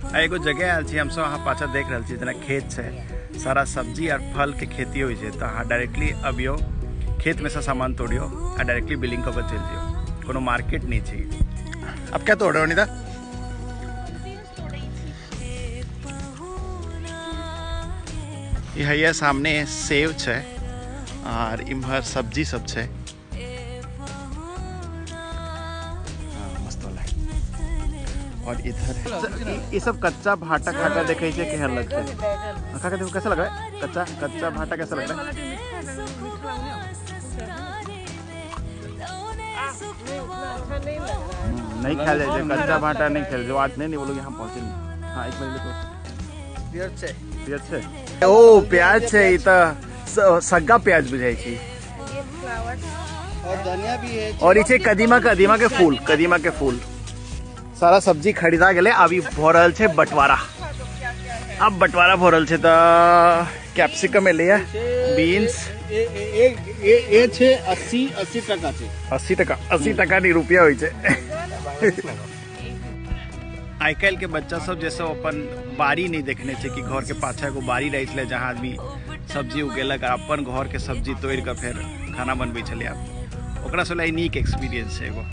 आ एगो जगह आयल छी हमसब, अहाँ पाछा देख रहल छी जेना खेत छै, सारा सब्जी और फल के खेती होइ छै। तऽ अहाँ डायरेक्टली अबियौ, खेत में से सामान तोड़ियौ आ डायरेक्टली बिलिंग कऽ के चलि जइयौ, कोनो मार्केट नहीं छै। अब क्या तोड़ रहे हो अनिता? ई हैया सामने सेब छै और इम्हर सब्जी सब छै। हाँ, मस्त वाला है। और इधर है। ये सब कच्चा भाटा खाकर देखे छे केहन लगते है? खा के देखो कैसा लग रहा है? कच्चा कच्चा भाटा कैसा लग रहा है? नहीं खाया जाए, कच्चा भाटा नहीं खाया जाए। आज नहीं, नहीं वो लोग यहाँ पहुँचे नहीं। हाँ एक मिनट देखो। प्याज छै। प्याज छै। ओ प्याज छै, ई त सग्गा प्याज बुझाई छै। और धनिया भी है। और ई छै कदीमा, कदीमा के फूल, कदीमा के फूल। सारा सब्जी खरीदा गेलै, अब ई भऽ रहल छै बंटवारा। अब बंटवारा भऽ रहल छै त कैप्सिकम एलैया, बीन्स। ए छै 80 टका छै। 80 टका, 80 टका नहीं रुपया होइ छै। आइ काल्हि के बच्चा सब जे सब अपन बाड़ी नहीं देखने छै कि घर के पाछा एगो बाड़ी रहै छलै जहाँ आदमी सब्जी उगेलक आ अपन घर के सब्जी तोड़ि कऽ फेर खाना बनबै छलै। आब ओकरा सब लए नीक एक्सपीरियंस छै एगो।